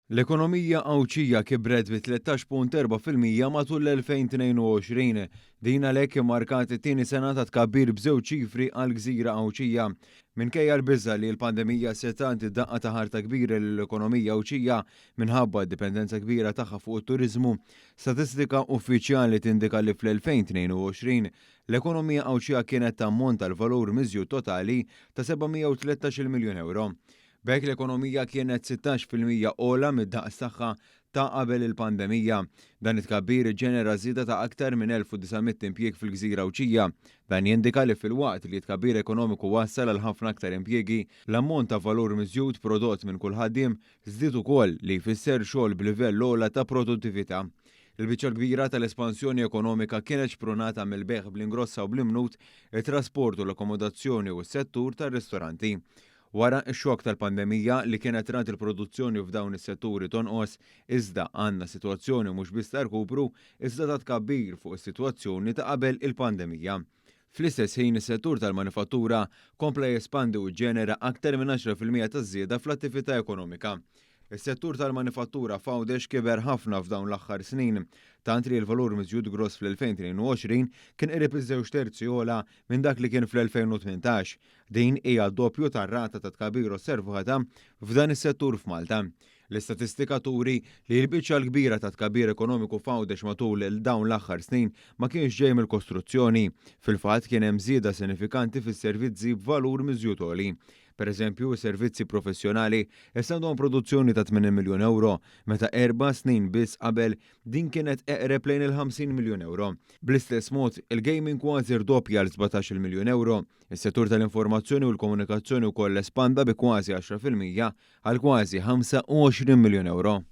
L-ekonomija Għawdxija kibret bi 13.4% matul l-2022. Din għalhekk immarkat it-tieni sena ta' tkabbir b'żewġ ċifri għall-gżira Għawdxija. Minkejja l-biża' li l-pandemija se tagħti daqqa ta' ħarta kbira lill-ekonomija Għawdxija minħabba d-dipendenza kbira tagħha fuq it-turiżmu, statistika uffiċjali tindika li fl-2022 l-ekonomija Għawdxija kienet tammonta għal valur miżjud totali ta' 713-il miljun ewro. B'hekk l-ekonomija kienet 16% ogħla mid-daqs tagħha ta' qabel il-pandemija. Dan it-tkabbir iġġenera żieda ta' aktar minn 1,900 impjieg fil-gżira Għawdxija. Dan jindika li filwaqt li t-tkabbir ekonomiku wassal għal ħafna aktar impjiegi, l-ammont ta' valur miżjud prodott minn kull ħaddiem żdied ukoll, li jfisser xogħol b'livell ogħla ta' produttività. Il-biċċa l-kbira tal-espansjoni ekonomika kienet xprunata mill-bejgħ bl-ingrossa u bl-imnut, it-trasport u l-akkomodazzjoni u s-settur tar-ristoranti. Wara x-xokk tal-pandemija li kienet rat il-produzzjoni f'dawn is-setturi tonqos, iżda għandna sitwazzjoni mhux biss ta' rkupru, iżda ta' tkabbir fuq is-sitwazzjoni ta' qabel il-pandemija. Fl-istess ħin is-settur tal-manifattura kompla jespandi u ġġenera aktar minn 10% taż-żieda fl-attività ekonomika. Is-settur tal-manifattura f'Għawdex kiber ħafna f'dawn l-aħħar snin, tant li l-valur miżjud gross fl-2022 kien qrib iż-żewġ terzi ogħla minn dak li kien fl-2018. Din hija d-doppju tar-rata ta' tkabbir osservata f'dan is-settur f'Malta. L-istatistika turi li l-biċċa l-kbira tat-tkabbir ekonomiku f'Għawdex matul dawn l-aħħar snin ma kienx ġej mill-kostruzzjoni. Fil-fatt kien hemm żieda sinifikanti fis-servizzi b'valur miżjud għoli. Pereżempju, is-servizzi professjonali issa għandhom produzzjoni ta' 80 miljun ewro, meta erba' snin biss qabel din kienet eqreb lejn il-50 miljun ewro. Bl-istess mod, il-gaming kważi rdoppja għal 17-il miljun ewro. Is-settur tal-informazzjoni u l-komunikazzjoni wkoll espanda bi kważi 10% għal kważi 25 miljun ewro.